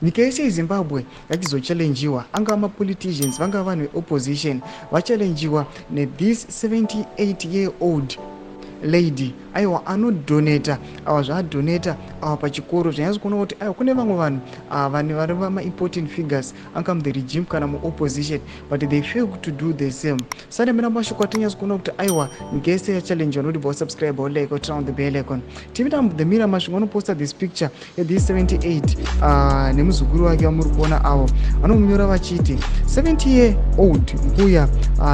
Nyika yese yeZimbabwe yachizochallenjiwa, angava mapoliticians, vangava vanhu veopposition, vachallenjiwa nethis 78-year old lady. Aiwa, anodonata awa, zvaadonata awa pachikoro, zvanyatso kuona kuti aiwa, kune vamwe vanhu vanhu vari vamaimportant figures, anga muthe regime kana muopposition, but they fail to do the same. Sane mina mashoko atanyatso kuona kuti aiwa, nyika yese yachallenjiwa. Nokuti bosubscribe, olike, oturn on the bell icon. Tipinda The Mirror Masvingo, anoposta this picture yethis 78 nemuzukuru wake vamuri kuona avo. Vanomunyora vachiti 70-year old Mbuya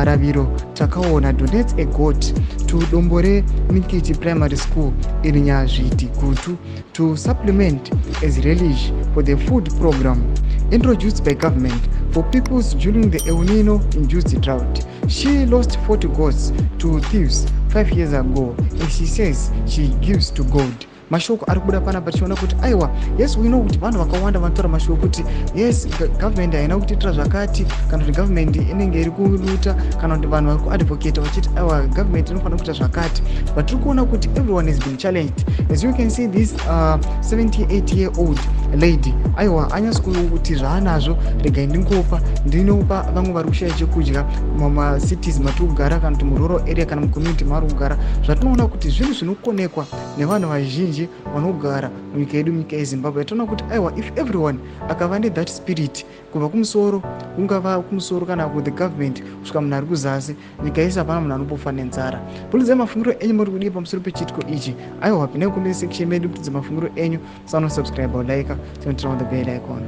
Raviro Takaona donates a goat to Dombore Mikiti Primary School in Nyazviti, Gutu, to supplement as relish for the food program introduced by government for peoples during the El Nino induced drought. She lost 40 goats to thieves 5 years ago and she says she gives to God. Mashoko ari kubuda panapa, tichiona kuti aiwa, yes, we know kuti vanhu vakawanda vanotaura mashoko kuti yes, government haina kutiitira zvakati, kana kuti government inenge iri kuloota, kana kuti vanhu vari kuadvocata vachiti aiwa, government inofanira kuita zvakati. But tiri kuona kuti everyone has been challenged. As you can see, this 78-year old lady, aiwa, anyatsi kuti zvaanazvo, regai ndingopa, ndinopa vamwe vari kushaya chekudya mumacities matiri kugara, kana kuti murural area, kana mucommunity maari kugara. Zvatinoona kuti zvinhu zvinokonekwa nevanhu vazhinji vanogara munyika yedu, munyika yeZimbabwe. Yatoona kuti aiwa, if everyone akava nethat spirit, kubva kumusoro, kungava kumusoro kana kuthe government, kusvika munhu ari kuzasi, nyika yese hapana munhu anombofa nenzara. Buludzai mafungiro enyu, muri kudii pamusoro pechiitiko ichi? Aiwa, pinai comment section medu, kutidza mafungiro enyu. Musanosubscribe, like, turn on the bell icon.